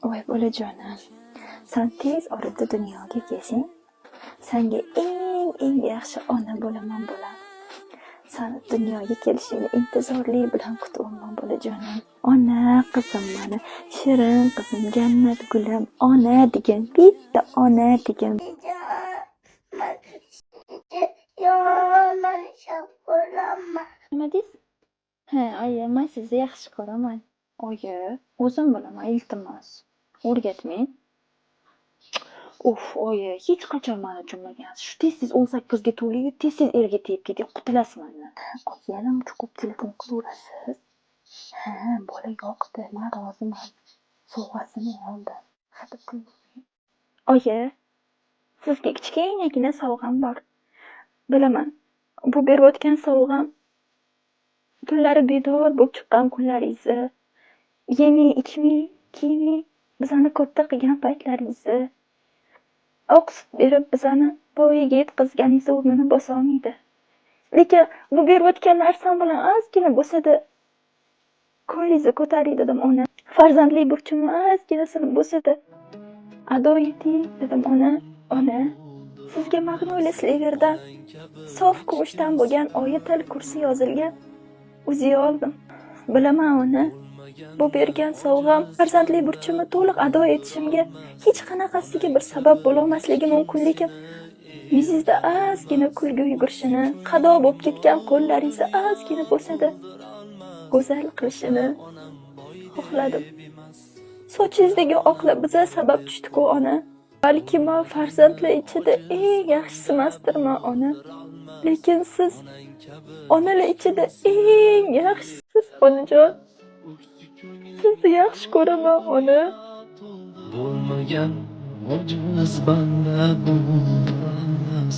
Voy bolajonim, san tez orada dunyoga kelsang, sanga eng eng yaxshi ona bo'laman, bolam. Sani dunyoga kelishingni intizorlik bilan kutyapman, bolajonim. Ona qizim mani, shirin qizim, jannat gulim, ona degan, bitta ona degan. Yomon ko'raman. Nima deysiz? Ha, oyi, man sizni yaxshi ko'raman. Oyi, o'zim bilaman, iltimos. O'rgatmang. Uf, oyi, hech qachon mani tushunmagansiz. Shu tez-tez 18 ga to'layu tez-tez erga tegib keting, qutulasiz mandan. Oyi, yana uncha ko'p telefon qilaverasiz. Ha, bola yoqdi, man roziman. Sovg'asini oldim. Hadeb kulmang. Oyi, sizga kichkinagina sovg'am bor. Bilaman, bu berayotgan sovg'am tunlari bedor bo'lib chiqqan kunlaringizni, yemay, ichmay, kiymay bizani katta qilgan paytlaringizni, oq sut berib bizani voyaga yetkazganingizni o'rnini bosolmaydi. Lekin bu berayotgan narsam bilan ozgina bo'lsa-da ko'nglingizni ko'taray dedim, ona. Farzandlik burchimni ozginasini bo'lsa-da ado etay dedim, ona. Ona, sizga Magnolia Sliverdan sof kumushdan bo'lgan Oyatul Kursi yozilgan uzuk oldim. Bilaman, ona, bu bergan sovg'am farzandlik burchimni to'liq ado etishimga hech qanaqasiga bir sabab bo'lolmasligi mumkin, lekin yuzingizda ozgina kulgi yugurishini, qado bo'lib ketgan qo'llaringizni ozgina bo'lsa-da go'zal qilishini xohladim. Sochingizdagi oqlar biza sabab tushdi-ku, ona. Balki man farzandlar ichida eng yaxshisi emasdirman, ona. Lekin siz onalar ichida eng yaxshisiz, onajon. Sizni yaxshi ko'raman, ona. Bo'lmagan ojiz banda bo'lmas.